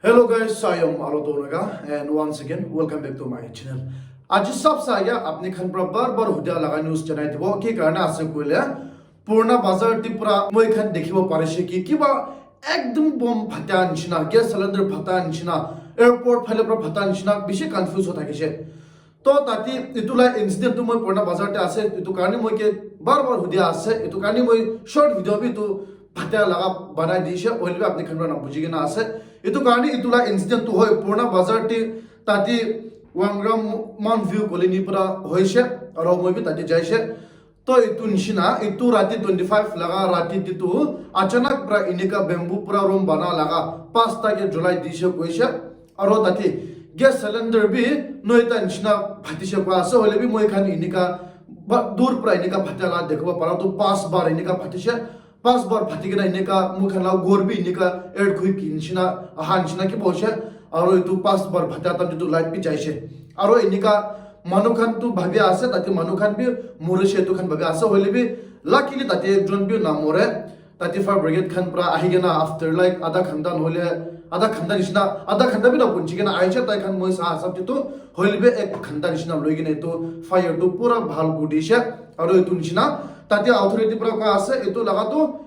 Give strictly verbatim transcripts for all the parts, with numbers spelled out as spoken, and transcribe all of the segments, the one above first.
Hello guys, I am Aroto Naga and once again welcome back to my channel. Aji sab sa ya apni khan pra bar bar hudia laga news janai dibo ki karne ase koile Purna Bazar te pra moi khan dikhibo parise ki kiba ekdum bom phata nishina, gas cylinder phata nishina, airport phale pra phata nishina bishi confuse ho thakise. To tati itu la incident tu moi Purna Bazar te ase, itu karne moi ke bar bar hudia ase, itu karne moi short video bi tu phata laga banai dishe, hoile bi apni khan pra na buji kena ase. Itu karne itu la incident tu hoi Purna Bazar te tati Wangram Mount View Colony pra hoise, aro moi bi tati jaise. To itu nishina, itu rati twenty five laga rati te tu achanak pra inika bamboo pra room bana laga pasta ke julai dishe koise. Aro tati gas cylinder bi noita nishina phatise koi ase, hoile bi moi khan inika ba-, dur pra inika phata la dekhibo para tu pas bar inika phatise, pas bar phati kena inika moi khan la ghor bi inika earthquake nishina aha nishina ki boise, aro itu pas bar phata tam tu light bi jaise, aro inika manu khan tu bhabi ase, tati manu khan bi morise itu khan bhabi ase, hoile bi luckily tati ekjon bi na more. Tati fire brigade khan pra ahi kena after like adha ghanta nohole adha ghanta nishina, adha ghanta bi na punchi kena ahiche, tai khan moi sa hisab te tu hoile bi ek ghanta nishina loi kena itu fire tu pura bhal kuri dishe. Aro itu nishina tati authority pra koa ase itu laga tu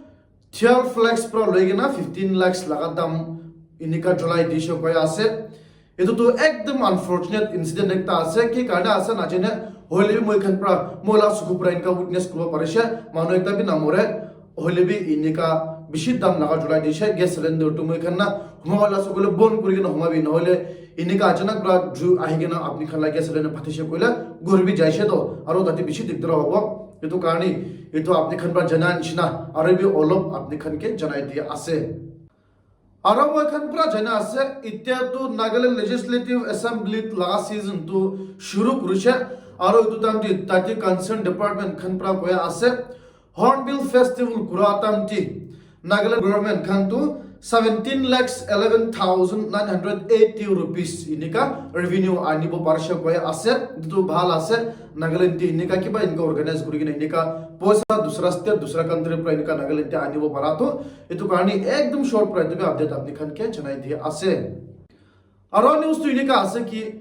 twelve lakhs pra loi kena fifteen lakhs laga dam inika julai dishe koi ase. Etu tu ekdum unfortunate incident ekta ase, ki karne ase najane, hoile bi moi khan pra, moi la suku pra enka witness kuribo parise, manu ekta bi namore, hoile bi enika bishi dam laga julai dishe, gas cylinder tu moi khan na, huma wala suku le bon kuri kena huma bi, nohole enika achanak pra ju ahi kena apni khan la gas cylinder phatise koile, ghor bi jaise to, aro tate bishi dikdara hobo. Etu karne, etu apni khan pra jana nishina, aro bi olop apni khan ke janai dia ase. Aro moi khan pura jana ase, itya tu Nagaland Legislative Assembly laga season tu shuru kurise, aro etu time te tate concern department khan pura koya ase, Hornbill Festival kura time te Nagaland government khan tu seventeen lakhs eleven thousand nine hundred eighty rupees enika revenue anibo parise koya ase, etu tu bhal ase. Nagaland te enika kiba enika organize kuri kena enika poisa dusra state, dusra country pura enika Nagaland te anibo para tu, etu karne ekdum short pra etu bi update apni khan ke janai dia ase. Aro news tu enika ase ki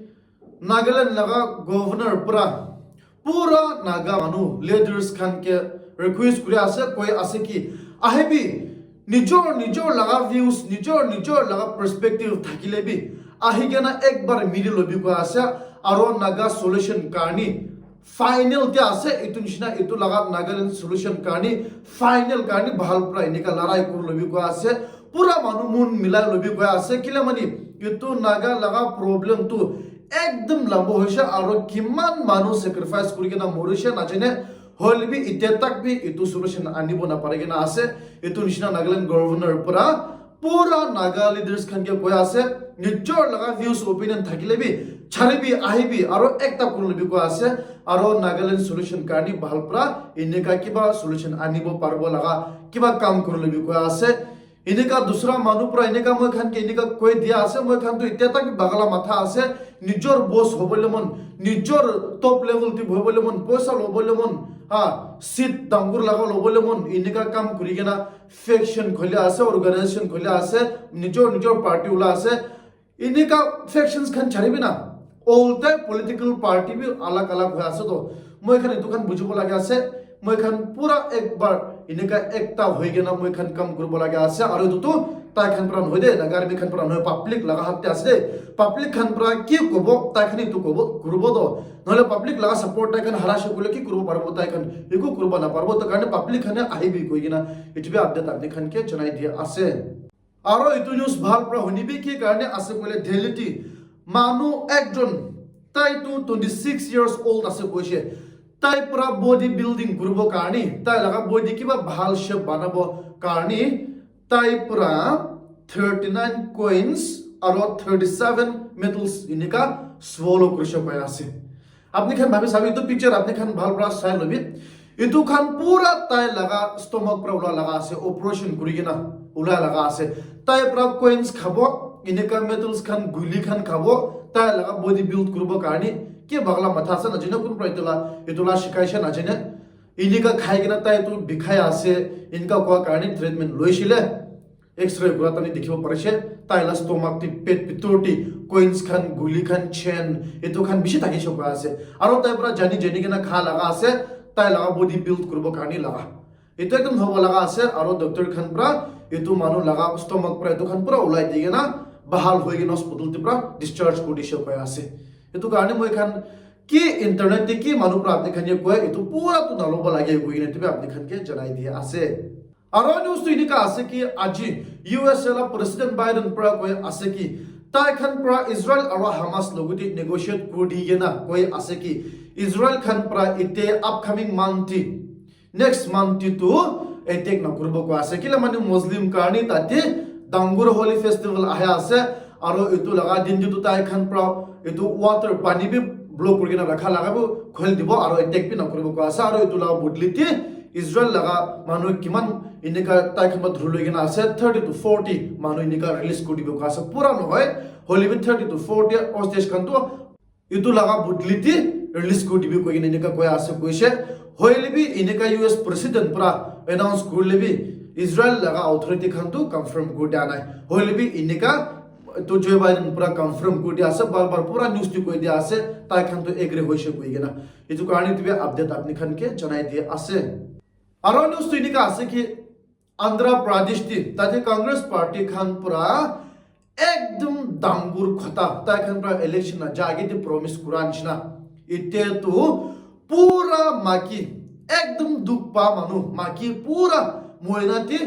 Nagaland laga governor pra pura Naga manu leaders khan ke request kuri ase, koi ase ki ahibi nijor nijor laga views, nijor nijor laga perspective thakile bi ahi kena ek bar mili lobi koi ase, aro Naga solution karne final te ase, etu nishina etu laga Nagaland solution karne final karne bhal pra enika larai kuri lobi koi ase, pura manu mon milai lobi koi ase, kile mani etu Naga laga problem tu ekdum lamba hoise, aro kiman manu sacrifice kuri kena morise najane, hoile bi itya tak bi etu solution anibo napare kena ase. Etu nishina Nagaland governor pra pura Naga leaders khan ke koi ase, nijor laga views opinion thakile bi, charibi, ahibi, aro ekta kuri lobi koi ase, aro Nagaland solution karne bhal pra enika kiba solution anibo paribo laga kiba kam kuri lobi koi ase. Enika dusra manu pra enika moi khan ke enika koi dia ase, moi khan tu itya tak bi bagala matha ase, nijor boss hobole mon, nijor top level te bohibole mon, poisa lobole mon, ha, seat dangor laga lobole mon, enika kam kuri kena faction khole ase, organization khole ase, nijor nijor party ula ase. Enika factions khan charibi na, all the political party bi alag alag hoi ase to. Moi khan etu khan bujibo lage ase, moi khan pura ek bar enika ekta hoi kena moi khan kam kuribo lage ase, aro etu tu tai khan pura nohoi de, Naga army khan pura nohoi, public laga hath te ase de. Public khan pura ki kobo, tai khan etu kobo, kuribo to. Nohole public laga support tai khan harase koile ki kuribo paribo, tai khan eku kuribo naparibo, to karne public khan ahibi koi kena etu bi update apni khan ke janai dia ase. Aro etu news bhal pra hunibi ki karne ase koile Delhi te manu ekjon, tai tu twenty six years old ase koise, tai pura body building kuribo karne, tai laga body kiba bhal shape banabo karne, tai pura thirty nine coins aro thirty seven medals enika swallow kurise pai ase. Apni khan bhabi sabi, etu picture apni khan bhal pra sai lobi. Etu khan pura tai laga stomach pra ula laga ase, operation kuri kena ula laga ase. Tai pura coins khabo, enika metals khan, guli khan khabo, tai laga body build kuribo karne. Ke bagla matha ase najane, kun pra etu la, etu la shikai she najane. Enika khai kena tai tu bikhai ase, enika koa karne treatment loisile. X-ray kura tani dikhibo parise, Tai la stomach te, pet bitor te coins khan, guli khan, chain, etu khan bishi thakishe koi ase. Aro tai para jani jani kena kha laga ase, tai laga body build kuribo karne laga. Etu ekdum hobo laga ase, aro doctor khan para etu manu laga stomach para etu khan pura ulai di kena bahal hoi kena hospital te para discharge kuri dishe koi ase. Etu karne moi khan ki internet te ki manu para apni khan ye koi, etu pura tu naloba lage koi kena etu bi apni khan ke janai dia ase. Aro news tu enika ase ki aji U S A la President Biden para koi ase ki tai khan para Israel aro Hamas logote negotiate kuri di kena koi ase ki Israel khan para ite upcoming month te, next month te tu attack na kuribo koi ase. Kila mane Muslim karne tate dangor holy festival ahe ase, aro etu laga din te tu tai khan para etu water pani bi block kuri kena rakha laga bi khol dibo, aro attack bi na kuribo koi ase. Aro etu laga bodli te Israel laga manu kiman enika tai khan para dhuri loi kena ase, thirty to forty manu enika release kuri dibo koi ase. Pura nohoi, hoile bi thirty to forty hostage khan tu etu laga bodli te release kuri dibi koi kena enika koi ase koise. Hoile bi enika U S President para announce kurile bi Israel laga authority khan tu confirm kuri dia nai. Hoile bi enika etu Joe Biden para confirm kuri dia ase, bar bar pura news te koi dia ase, tai khan tu agree hoise koi kena. Etu karne etu bi update apni khan ke janai dia ase. Aro news tu enika ase ki Andhra Pradesh te tate Congress party khan para ekdum dangor khota tai khan para election na jage te promise kura nishina. Ite tu pura maki ekdum dukh pa manu maki pura moina te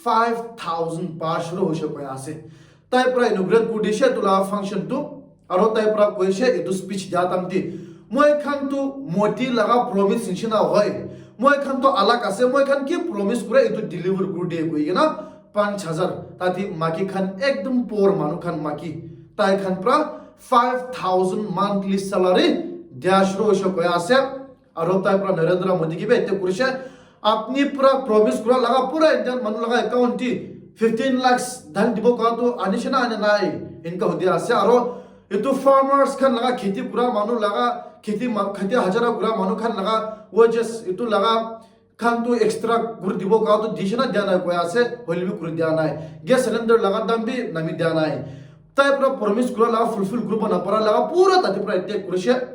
five thousand pa shuru hoise koi ase. Tai para inaugurate kuri dishe etu laga function tu, aro tai para koise etu speech dia time te, moi khan tu Modi laga promise nishina hoi, moi khan tu alag ase, moi khan ki promise kura etu deliver kuri de koi kena panch hazar tate maki khan ekdum poor manu khan maki tai khan para five thousand monthly salary dia shuru hoise koi ase. Aro tai para Narendra Modi ke bi attack kurise, apni pura promise kura laga pura Indian manu laga account te fifteen lakhs dhal dibo koa tu anishe na ane nai, enka hudi ase. Aro etu farmers khan laga kheti kura manu laga kheti ma-, kheti hajara kura manu khan laga wages etu laga khan tu extra kuri dibo koa tu dishe na dia nai koi ase, hoile bi kuri dia nai. Gas cylinder laga dam bi nami dia nai. Tai pura promise kura laga fulfill kuribo na para laga pura tate pura attack kurise.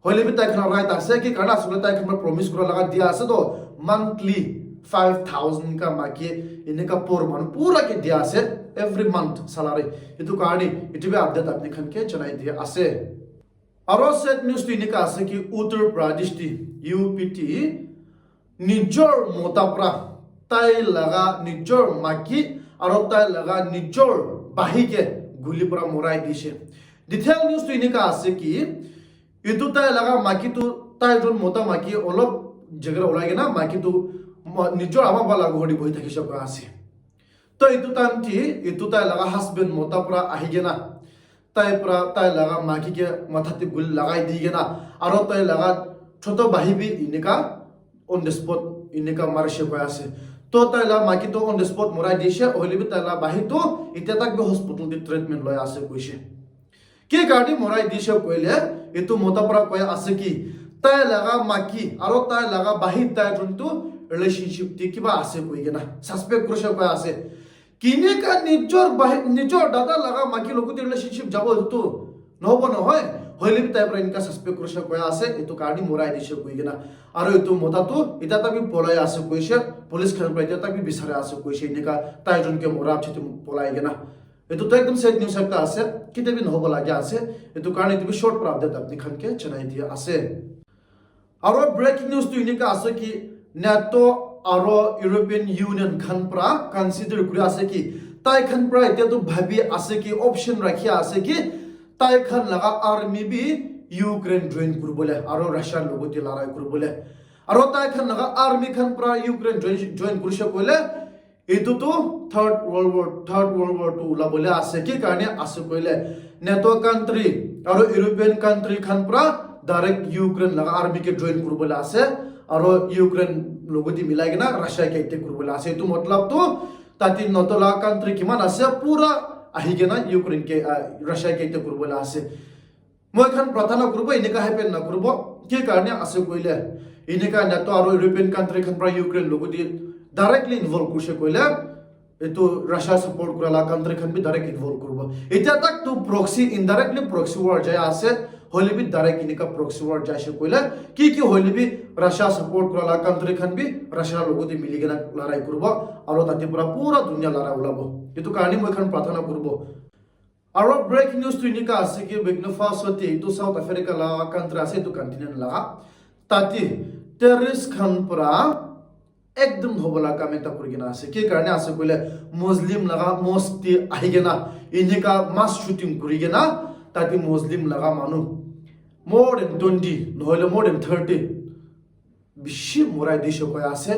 Hoile bi tai khan right ase ki karna asole tai khan para promise kura laga dia ase to monthly five thousand ka maki enika poor manu pura ke dia ase every month salary. Etu karne etu bi update apni khan ke janai dia ase. Aro sad news tu enika ase ki Uttar Pradesh te U P te nijor mota para tai laga nijor maki aro tai laga nijor bahi ke guli para morai dishe. Detail news tu enika ase ki etu tai laga maki tu tai jon mota maki olop jagara ulai kena maki tu ma-, nijor ama baba laga ghor te bohi thakishe koi ase. To etu time te etu tai laga husband mota para ahi kena tai para tai laga maki ke matha te guli lagai di kena aro tai laga choto bahi bi enika on the spot enika marishe koi ase. To tai laga maki to on the spot morai dishe, hoile bi tai laga bahi to itya tak bi hospital te treatment loi ase koise. Ki karne morai dishe koile etu mota para koi ase ki tai laga maki aro tai laga bahi tai jon tu relationship te kiba ase koi kena suspect kurise koi ase. Kini ka nijor bahi, nijor dada laga maki logote relationship jabo etu tu nohobo nohoi, hoile bi tai para enika suspect kurise koi ase, etu karne morai dishe koi kena. Aro etu mota tu itya tak bi polai ase koise, police khan para itya tak bi bisari ase koise, enika tai jon ke mora piche te polai kena. Etu tu ekdum sad news ekta ase, kitia bi nohobo lage ase, etu karne etu bi short para update apni khan ke janai dia ase. Aro breaking news tu enika ase ki NATO aro European Union khan para consider kuri ase ki tai khan para itya tu bhabi ase ki option rakhi ase ki tai khan laga army bi Ukraine join kuribole aro Russia logote larai kuribole. Aro tai khan laga army khan para Ukraine join, join kurise koile etu tu third world war, third world war tu ulabole ase. Ki karne ase koile NATO country aro European country khan para direct Ukraine laga army ke join kuribole ase aro Ukraine logote milai kena Russia ke attack kuribole ase. Etu matlab tu tate NATO laga country kiman ase pura ahi kena Ukraine ke, ah, Russia ke attack kuribole ase. Moi khan pratana kuribo enika happen na kuribo. Ki karne ase koile enika NATO aro European country khan para Ukraine logote directly involve kurise koile etu Russia support kura la country khan bi direct involve kuribo. Etia tak tu proxy, indirectly proxy war jai ase, hoile bi direct enika proxy war jai ase koile, ki ki hoile bi Russia support kura la country khan bi Russia logote mili kena larai kuribo, aro tate pura pura dunia larai ulabo. Etu karne moi khan prarthana kuribo. Aro breaking news tu enika ase ki Burkina Faso te etu South Africa la country ase, etu continent laga, tate terrorist khan pura ekdum hobo la kam ekta kuri kena ase. Ki karne ase koile, Muslim laga mosque te ahi kena enika mass shooting kuri kena tate Muslim laga manu more than twenty nohoile more than thirty bishi morai dishe koi ase.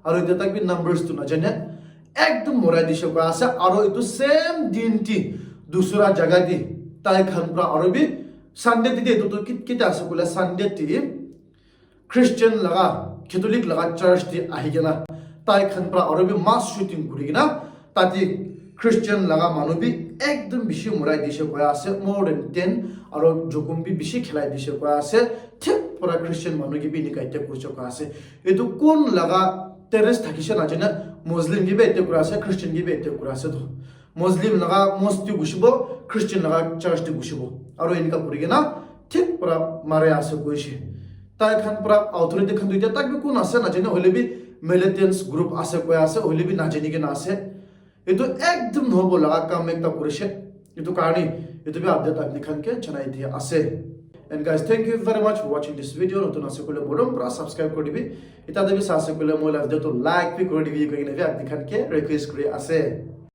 Aro etia tak bi numbers tu najane, ekdum morai dishe koi ase. Aro etu same din te dusra jaga te tai khan pura aro bi Sunday te, etu tu kit-, kit ase koile Sunday te Christian laga, Catholic laga church te ahi kena tai khan pura aro bi mass shooting kuri kena tate Christian laga manu bi ekdum bishi morai dishe koi ase, more than ten, aro jokhom bi bishi khelai dishe koi ase. Thik pura Christian manu ke bi enika attack kurishe koi ase. Etu kun laga terrorist thakishe najane, Muslim ke bi attack kura ase, Christian ke bi attack kura ase to. Muslim laga mosque te gushibo, Christian laga church te gushibo. Aro enika kuri kena thik pura mare ase koishe. Tai khan pura authority khan tu etia tak bi kun ase najane, hoile bi militants group ase koi ase, hoile bi najani kena ase. Etu ekdum nohobo laga kam ekta kurishe. Etu karne etu bi update apni khan ke janai dia ase. And guys, thank you very much for watching this video. Notun ase koile morom pura subscribe kuri dibi. Eta te bi sa ase koile moi la video to like bi kuri dibi koi kena bi apni khan ke request kuri ase.